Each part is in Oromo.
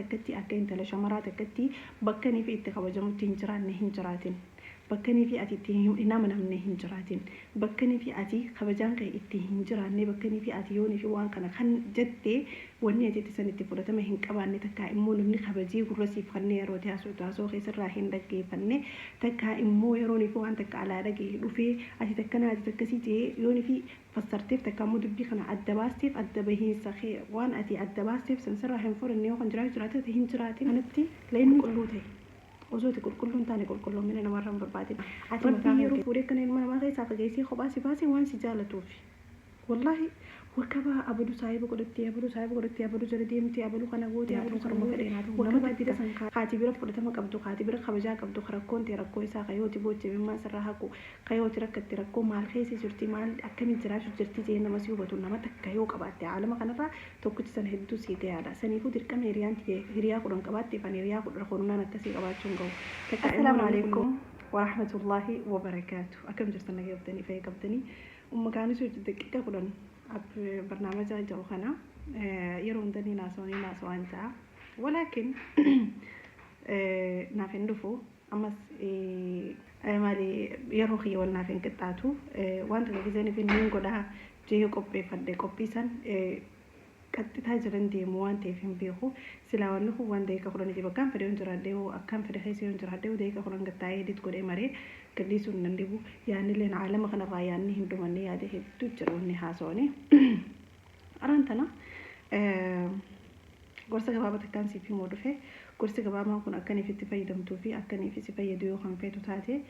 takkatti, akka intala shamaraa takkatti bakka inni fi itti kabajamutti hin jiraanne hin jiraatin. Bakka inni fi ati itti hin amanamne hin jiraatin. Bakka inni fi ati kabajaan kee itti hin jiraanne, bakka inni fi ati yoonii fi waan kana kan jette wanni ati itti san itti fudhatama hin qabaanne, takkaa immoo namni kabajee gurra siif kennee yeroo ati haasoftu haasoo keessarraa hin dhaggeeffanne, takkaa immoo yeroo fi waan takka alaa dhagaye dhufee ati takkanaa ati takkasii jee yoonii fi fassarteef, takka immoo dubbii kana adda baasteef, adda bahiinsa kee waan ati adda baasteef san sirraa hin fudhanne yoo kan jiraatu jiraate hin jiraatin. Kanatti leenni qulqulluu ta'e. Osoo ati qulqulluu hin taane qulqulloomina namarraa hin barbaadin. Ati mataa yeroo fuudhee kana ilma namaa keessaa fageessee kophaa si baase waan si jaalatuufi. Wallaahi wakabaa abalu saahiba godhattee, abalu saahiba godhattee, abalu jala deemtee, abalu kana goote, abalu kana goote, wakabaa dira san kaati bira fudhatama qabdu, kaati bira kabajaa qabdu, ka rakkoon ta'e rakkoo isaa, ka yooti booche imimmaan sirraa haqu, ka yooti rakkatte rakkoo maal keessa jirti, maal akkamiin jiraachuu jirti jee nama si hubatu nama takka yoo qabaatte aalama kanarraa tokkichi sana hedduu sii gayaadha. Saniifuu dirqama hiriyaan tiyya hiriyaa 10 qabaatteef ani hiriyaa 10 kurnan akkasii qabaachuu hin gahu. Takka immoo Assalaamu namni kun alaikum warahmatullaahi wabarakaatu. Akkam jirtan? Nagaa qabdanii? Fayya qabdanii? Umma kaanis daqiiqa 10 app barnaamaja jedhu kana yeroo hunda ni naasawanii naasawaan ja'a. Walaakin naaf hin dhufu. Ammas maali, yeroo kiyya wal naaf hin qixxaatu. Waan tokko giseen fi niin godhaa jee qopheeffadhe, qophii san qaxxitaa jiran deemu waan ta'eef hin beeku. Silaa wanni kun waan daqiiqa 10ti. Bakkaan fedhe yoon jiraadhe hoo, akkaan fedhe keessa yoon jiraadhe hoo, daqiiqa 10 gattaa'ee edit godhee maree gadhiisuun nan dhibu. Yaannileen aalama kanarraa yaanni hin dhumanne yaada hedduu jira wanni haasawanii. Araan tana gorsa gabaabaa takkaan siif himuu dhufe. Gorsi gabaabaan kun akkaniif itti fayyadamtuu fi akkaniif si fayyadu yoo kan feetu taate,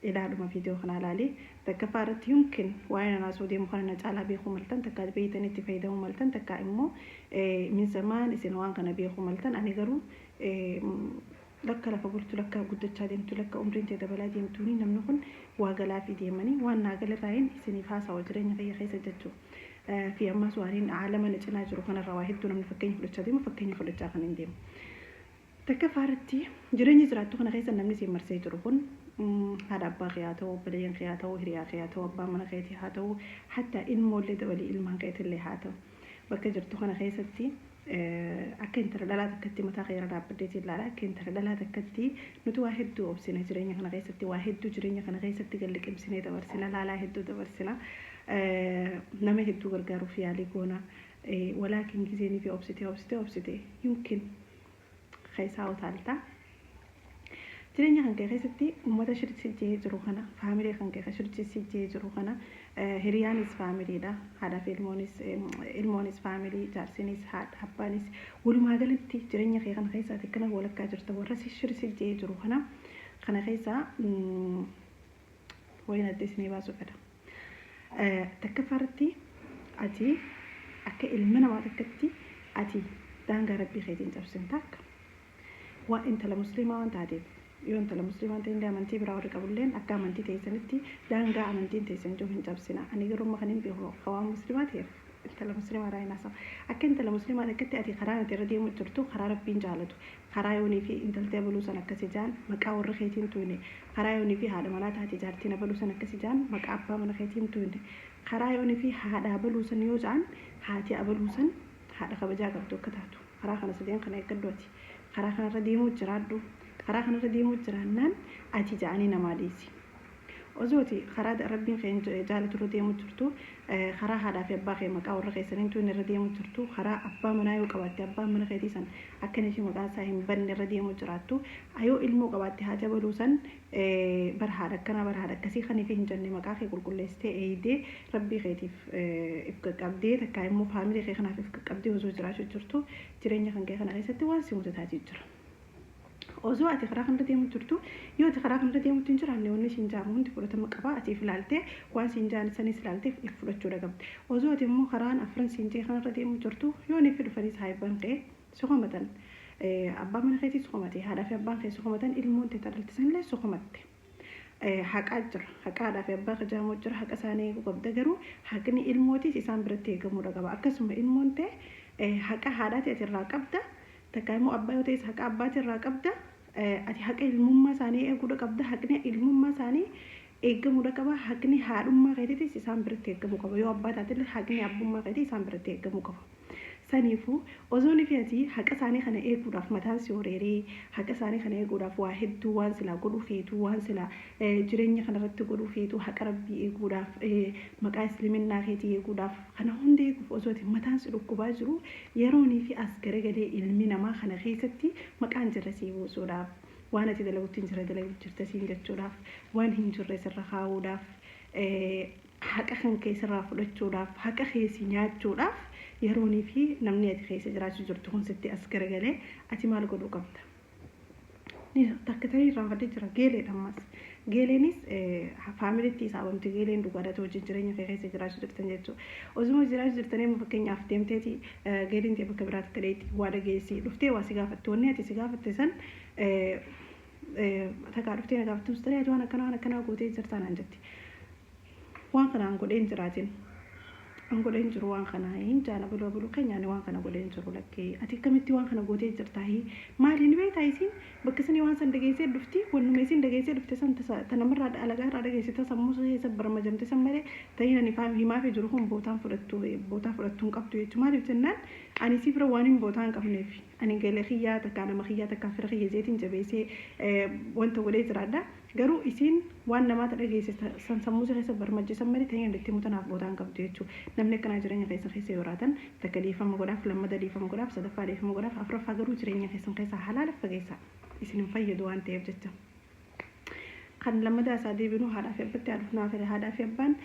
ilaadhuma viidiyoo kanaa ilaali. Takkaffaa irratti, yumkin waa'ee nanaasuu deemu kana na caalaa beekuu maltan, takka beeytanii itti fayyadamuu maltan, takka immoo min zamaan isin waan kana beekuu maltan. Ani garuu lakka lafa bultu, lakka guddachaa deemtu, lakka umriin tee dabalaa deemtuuni namni kun waa galaafii deemanii waan naa galarraayin isiniif haasawa jireenya kiyya keessa jechuu. Fi ammas waaniin aalama na cinaa jiru kanarraa waa hedduu namni fakkeenya fudhachaa deemu, fakkeenya fudhachaa kan hin deemu. Takkaffaa irratti, jireenya jiraattu kana keessa namni siin marsee jiru kun haadha abbaa kee haa ta'u, obboleeyyan kee haa ta'u, hiriyaa kee haa ta'u, abbaa mana keetii haa ta'u, hatta ilmoollee dabalii ilmaan keetillee haa ta'u. Bakka jirtu kana keessatti akka intala dhalaa takkatti mataa kee irra dhaabbadheetiin ilaala. Akka intala dhalaa takkatti nuti waa hedduu obsina jireenya kana keessatti, waa hedduu jireenya kana keessatti gad liqimsinee dabarsina, laalaa hedduu dabarsina. Nama hedduu gargaaruuf yaalii goona. Walaakin gizeenii fi obsitee obsitee obsitee yumkin keessaa utaalta. Jireenya kan kee keessatti uummata shirsi jee jiru kana, family kan kee shirsi jee jiru kana, hiriyaanis familydha. Haadhaa fi ilmoonis, ilmoonis family, jaarsinis, haadha abbaanis, walumaa galatti jireenya kee kana keessaati akkana walakkaa jirta warra shirsi jee jiru kana keessaa wayin adda isinii baasuu fedha. Takkaffaa irratti, ati akka ilma namaa takkatti ati daangaa rabbii keetiin cabsin takka. Waa intala musliimaa waan taateef, yoo intala musliimaa ta'in amantii biraa warri qabulleen akka amantii teessanitti daangaa amantiin teessan jiru hin cabsina. Ani garuu amma kan hin beeku akka waan musliimaa ta'eef intala musliimaa irraa hin haasawu. Akka intala musliimaa takkatti ati karaa ati irra deemu jirtu karaa rabbiin jaalatu, karaa yoonii fi intaltee abaluu san akkasi jaan maqaa warra keetiin tuyne, karaa yoonii fi haadha manaa taate jaartiin abaluu san akkasi jaan maqaa abbaa mana keetiin tuyne, karaa yoonii fi haadha abaluu san yoo jaan haati abaluu san haadha kabajaa qabdu akka taatu, karaa kana sadeen kana eeggadhu. Ati karaa kanarra deemuu jiraadhu. Karaa kanarra deemuu jiraannaan ati ja'anii namaa dhiisi. Osoo ati karaa rabbiin kee jaalatu irra deemuu jirtu, karaa haadhaa fi abbaa kee maqaa warra keessaniin tuun irra deemuu jirtu, karaa abbaa manaa yoo qabaatte abbaan mana keetii san akka inni fi maqaan isaa hin banne irra deemuu jiraattu, yoo ilmoo qabaatte haati abaluu san bara haadha akkanaa, bara haadha akkasii kan fi hin jenne maqaa kee qulqulleessitee eeydee rabbii keetiif if qaqqabdee, takkaa immoo family kee kanaaf if qaqqabdee osoo jiraachuu jirtu, jireenya kan kee kana keessatti waan si mudataatii jira. Osoo ati karaa kanarra deemu jirtu, yoo ati karaa kanarra deemutti hin jiraanne, wanni siin jaamu hundi fudhatama qaba. Ati if ilaaltee waan siin jaan sanis ilaaltee if fudhachuudha qabdi. Osoo ati immoo karaan afran siin jee kanarra deemu jirtu, yoo ni dhufanii saahibban kee si komatan, abbaan mana keetii si komate, haadhaa fi abbaan kee si komatan, ilmoon tee dhalte sanillee si komatte. Haqaa jira. Haqa haadhaa fi abbaa kajaamoo jira. Haqa isaanii eeguu qabda. Garuu haqni ilmootiis isaan biratti eegamuudha qaba. Akkasuma ilmoon tee haqa haadhaati ati irraa qabda. Takka immoo abbaa yoo ta'es haqa abbaati irraa qabda. Ati haqa ilmummaa isaanii eeguudha qabda. Haqni ilmummaa isaanii eegamuudha qaba. Haqni haadhummaa keetiitis isaan biratti eegamuu qaba. Yoo abbaa taatellee haqni abbummaa keetii isaan biratti eegamuu qaba. Saniifuu osoo ni ati haqa isaanii kana eeguudhaaf mataan si horeeree, haqa isaanii kana eeguudhaaf waa hedduu waan silaa godhuu feetu, waan silaa jireenya kanarratti godhuu feetu, haqa Rabbii eeguudhaaf, maqaa isliminnaa keetii eeguudhaaf, kana hunda eeguuf osoo ati mataan si dhukkubaa jiru, yeroonii fi as garagalee ilmi namaa kana keessatti maqaan jirre sii buusuudhaaf, waan ati dalagutti hin jirre dalagu jirte siin jechuudhaaf, waan hin jirre sirra kaa'uudhaaf, haqa kan kee sirraa fudhachuudhaaf, haqa kee si nyaachuudhaaf, yeroonii fi namni ati keessa jiraachuu jirtu kun sitti as garagalee, ati maal godhuu qabda? Takka ta'ee irraanfadhee jira, geeleedha ammas. Geeleenis faamilitti isaa abamti. Geeleen dhugaadha, wajjin jireenya kee keessa jiraachuu jirtan jechuudha. Osuma jiraachuu jirtanii amma fakkeenyaaf deemteeti geeliin ta'e bakka biraatti ta'eeti waa dhageessi dhuftee waa si gaafatte. Wanni ati si gaafatte san takkaa dhuftee na gaafatte, mustariyaa, ati waan akkanaa waan akkanaa gootee jirtaa naan jetti. Waan kanaan godhee hin jiraatin. An godhee hin jiru waan kana, hin jaana buluu buluu keenyaan waan kana godhee hin jiru. Lakkee, ati akkamitti waan kana gootee jirtaa? Maali ni beektaa? Isiin bakka isin waan san dhageessee dhufti, wannuma isiin dhageessee dhufte san ta namarraa alagaa irraa dhageesse, ta sammuu keessa baramajamte san malee ta'in ani himaafii jiru kun bootaan fudhattu, bootaa fudhattu hin qabdu jechuudha. Maaliif jennaan, ani isii bira waan hin bootaa hin qabneef, ani galee kiyyaa takkaa nama kiyyaa takkaa fira kiyya jeetiin jabeessee wanta godhee jiraadha. Garuu isiin waan namaata dhageesse san sammuu ishee keessa barmajjisan malee ta'in itti himu tanaaf bootaa hin qabdu jechuudha. Namni akkanaa jireenya keessa keessa yoo jiraatan, takka dhiifama godhaaf, lammata dhiifama godhaaf, sadaffaa dhiifama godhaaf, afuraffaa garuu jireenya keessan keessaa halaala fageessaa, isin hin fayyadu waan ta'eef jecha. Kan lammataa isaa deebinu haadhaa fi abbatti haa dhufnaa fedha. Haadhaa fi abbaan,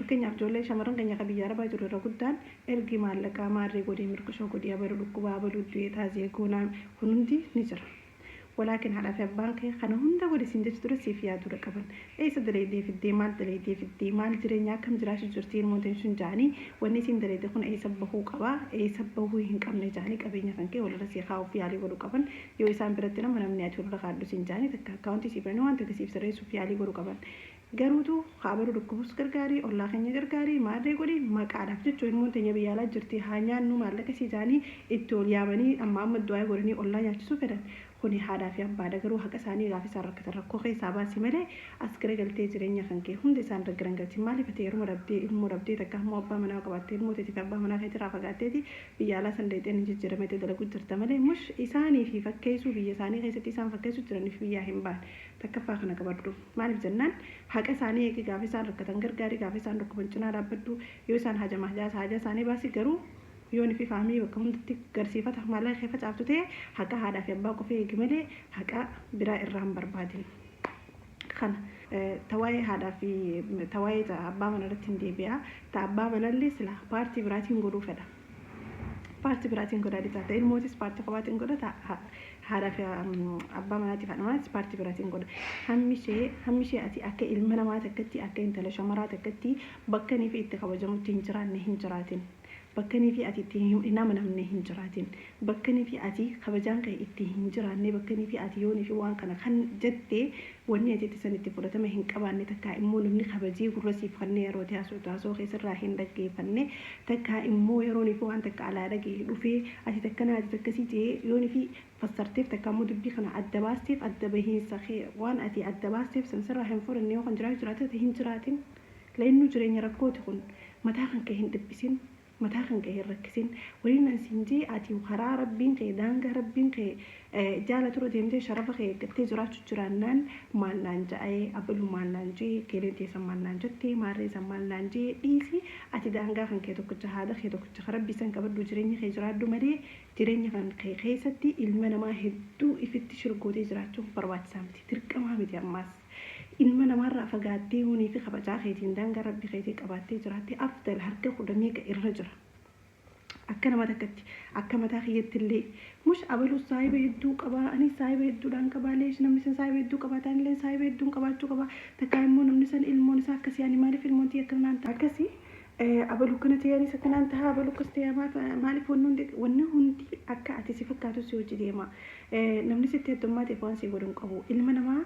fakkeenyaaf ijoollee shamarran keenya kan biyya arabaa jiru irra guddaan ergi maallaqaa maarree godhii, mirqishoo godhii, abaluu dhukkubaa, abaluu du'ee, taazee goonaa, kun hundi ni jira. Walaakin haadhaa fi abbaan kee kana hunda godhi siin jechu dura siif yaaduudha qaban. Eessa dalaydee fiddee, maal dalaydee fiddee, maal jireenya akkam jiraachuu jirti ilmoon teen sun ja'anii, wanni isiin dalayde kun eessa bahuu qaba, eessa bahuu hin qabne ja'anii qabeenya kan kee walirra sii kaa'uuf yaalii godhuu qaban. Yoo isaan biratti nama namni ati walirra kaadhu siin ja'anii takka akkaawuntii sii bananii waan takka siif sirreessuuf yaalii godhuu qaban. Garuutu haa dhukkubus gargaarii, ollaa keenya gargaarii, maarree godhi, maqaadhaaf jechuun ilmoon teenya biyya alaa jirti haa nyaannu maallaqa isii jaanii itti ol yaamanii amma amma du'aa godhanii ollaa nyaachisuu fedhan. Kuni haadhaa fi abbaadha. Garuu haqa isaanii gaafa isaan rakkatan rakkoo keessaa baasi malee as garagaltee jireenya kan kee hunda isaan irra garangalchi. Maaliif ati yeruma dhabdee, ilmoo dhabdee, takka immoo abbaa manaa qabaattee ilmoo teetii fi abbaa manaa keetirraa fagaatteeti biyya alaa san deexeen hin jijjiiramete dalaguu jirta malee mush isaanii fi fakkeessuu biyya isaanii keessatti isaan fakkeessuu jiraniif biyyaa hin baane. Takkaffaa kana qabadhu. Maaliif jennaan, haqa isaanii eegi, gaafa isaan rakkatan gargaari, gaafa isaan dhukkuban cinaa dhaabbadhu, yoo isaan hajama haja isaanii baasi. Garuu yoo ni fi faamii bakka hundatti garsiifata maallaqa kee facaaftu ta'e, haqa haadhaa fi abbaa qofa eegi malee haqa biraa irraa hin barbaadin. Kana tawaa'ee haadhaa fi tawaa'ee abbaa mana irratti hin deebi'a. Ta abbaa manallee sila paartii biraatiin godhuu fedha. Paartii biraatiin godhaa dhisaa. Ta ilmootis paartii kophaatiin godha. Ta haadhaa fi abbaa manaatiif haadha manaatis paartii biraatiin godha. Hammi ishee ati akka ilma namaa takkatti, akka intala shamaraa takkatti bakka inni fi itti kabajamutti hin jiraanne hin jiraatin. Bakka inni fi ati itti hin amanamne hin jiraatin. Bakka inni fi ati kabajaan kee itti hin jiraanne, bakka inni fi ati yoonii fi waan kana kan jettee wanni ati itti san itti fudhatama hin qabaanne, takkaa immoo namni kabajee gurra siif kannee yeroo ati haasoftu haasoo keessarraa hin dhaggeeffanne, takkaa immoo yeroonii fi waan takka alaa dhagee dhufee ati takkanaa ati takkasii jee yoonii fi fassarteef, takka immoo dubbii kana adda baasteef, adda bahiinsa kee waan ati adda baasteef san sirraa hin fudhanne yoo kan jiraatu jiraate hin jiraatin. La'innu jireenya rakkooti kun. Mataa kan kee hin dhiphisin, mataa kan kee hin rakkisin. Waliin an siin jee, ati karaa Rabbiin kee, daangaa Rabbiin kee jaalaturra deemtee sharafa kee eeggattee jiraachuu jiraannaan, maal naan ja'ee abaluu, maal naan jee, keeleen teessan maal naan jettee, maarree san maal naan jee, dhiisi. Ati daangaa kan kee tokkicha, haada kee tokkicha ka Rabbii san qabadhu, jireenya kee jiraadhu malee jireenya kan kee keessatti ilma namaa hedduu ifitti shirgootee jiraachuun barbaachisaa miti, dirqamaa miti. Ammaas ilma namaarraa fagaattee hunii fi kabajaa keetiin daangaa Rabbi keetii qabaattee jiraattee afdal harka kudha meeqa irra jira. Akka nama takkatti, akka mataa kiyyatti illee, mush abaluu saahiba hedduu qabaa, ani saahiba hedduudhaan qabaa, leesh namni san saahiba hedduu qabaataan illee saahiba hedduun qabaachuu qaba, takkaa immoo namni san ilmoon isaa akkasii, ani maaliif ilmoon tiyya akkanaan ta'a, akkasii abaluu akkana ta'e, anis akkanaan ta'a, abaluu akkas ta'e, maaliif? Wanni hundi akka ati si fakkaatu. takkaatu si hojii deema. Namni sitti heddummateef waan si godhu hin qabu. Ilma namaa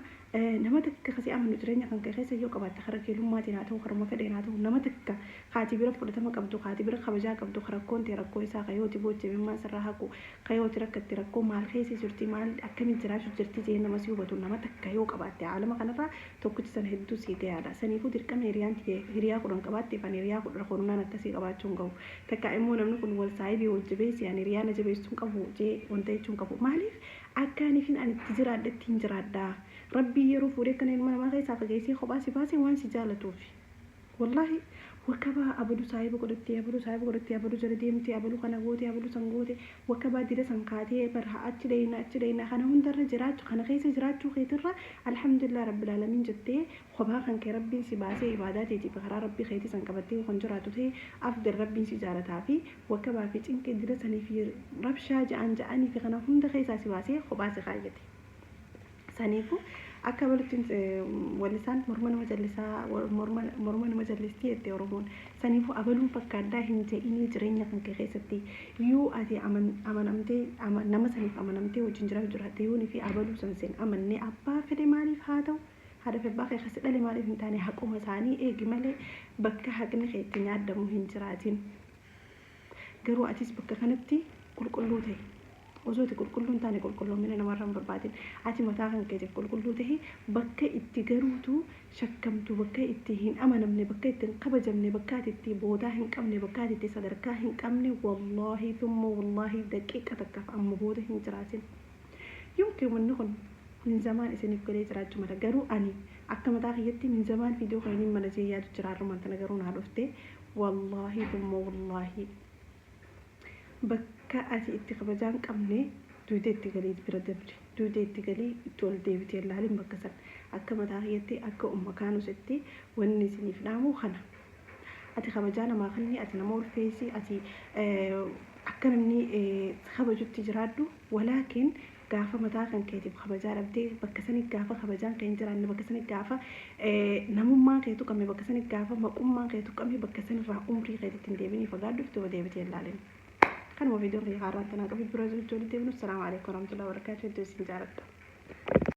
nama takka kasi amanu jireenya kan kee keessa yoo qabaatte, kara keelummaatiin haa ta'u, karuma fedheen haa ta'u, nama takka haati bira fudhatama qabdu, haati bira kabajaa qabdu, rakkoon ta'e rakkoo isaa kayooti boochee mimmaan sirraa haqu, kayooti rakkatte rakkoo maal keessa jirti, maal akkamiin jiraachuu jirti jee nama si hubatu nama takka yoo qabaatte, aalama kanarraa tokkichi sana hedduu sii gayaadha. Saniifuu dirqama hiriyaan hiriyaa 10 qabaatteef ani hiriyaa 10n akkasii qabaachuu hin qabu. Takka immoo namni kun wal saahibii wal jabeessi, ani hiriyaa na jabeessuu hin qabu jee wanta jechuu hin qabu. Maaliif? Akka aniifin ani itti jiraadhetti hin jiraadha. Rabbii yeroo fuudhee kana ilma namaa keessaa fageessee kophaa si baase waan si jaalatuufi. Wallaahi, wakabaa abalu saahiba godhattee, abalu saahiba godhattee, abalu jala deemtee, abalu kana goote, abalu san goote, wakabaa dila san kaatee barha achi dheeyna achi dheeyna, kana hundarra jiraachuu, kana keessa jiraachuu keetirra alhamdulillah rabbil aalamiin jettee kophaa kan kee Rabbiin si baasee ibaadaa teetiif karaa Rabbii keetii san qabattee kan jiraattu ta'e afdal, Rabbiin si jaalataa fi wakabaa fi cinqii dila sanii fi rabshaa ja'an ja'anii fi kana hunda keessaa si baasee kophaa si kaayyate. Saniifuu akka balutti wallisaan morma nama jallisaa, morma nama jallistii jette Oromoon. Saniifuu abaluun fakkaaddaa hin je'inii. Jireenya kan kee keessatti yoo ati amanamtee, nama saniif amanamtee wajjin jiraachuu jiraatte, yoonii fi abaluu san seen amannee, abbaa fedhe maaliif haa ta'u, haadha fi abbaa kee kasi dhale maaliif hin taane, haquma isaanii eegi malee bakka haqni kee itti nyaaddamu hin jiraatin. Garuu atis bakka kanatti qulqulluu ta'e. Osoo ati qulqulluu hin taane qulqulloomina namarra hin barbaadin. Ati mataa kan keetiif qulqulluu ta'e, bakka itti garuutu shakkamtu, bakka itti hin amanamne, bakka itti hin kabajamne, bakka ati itti boodaa hin qabne, bakka ati itti sadarkaa hin qabne, wallaahi thumma wallaahi, daqiiqa takkaaf amma booda hin jiraatin. Yookiin wanni kun min zamaan isiniif galee jiraachuu mala. Garuu ani akka mataa kiyyatti min zamaan viidiyoo kana niin mana jee yaadu jira, har'umaan tana garuu naa dhufte. Wallaahi thumma wallaahi, bakka ati itti kabajaa hin qabne duuda itti galii bira dabri, duuda itti galii itti ol deebitee ilaalin bakka san. Akka mataa kiyyatti, akka umma kaanusitti, wanni isiniif dhaamu kana. Ati kabajaa namaa kenni, ati nama ulfeessi, ati akka namni kabajutti jiraadhu. Walaakin gaafa mataa kan keetiif kabajaa dhabdee, bakka sanii gaafa kabajaan kee hin jiraanne, bakka sanii gaafa namummaan kee tuqame, bakka sanii gaafa maqummaan kee tuqame, bakka sanirraa umrii keetitti hin deebinii fagaadhu, duuba deebitee hin ilaalin. Kanuma viidiyoon kiyya haaraan tanaa qabu bira ijoollee deebinu. Salaamu alaikum warahmatullahi wabarakatuh. Hedduu isin jaaladha.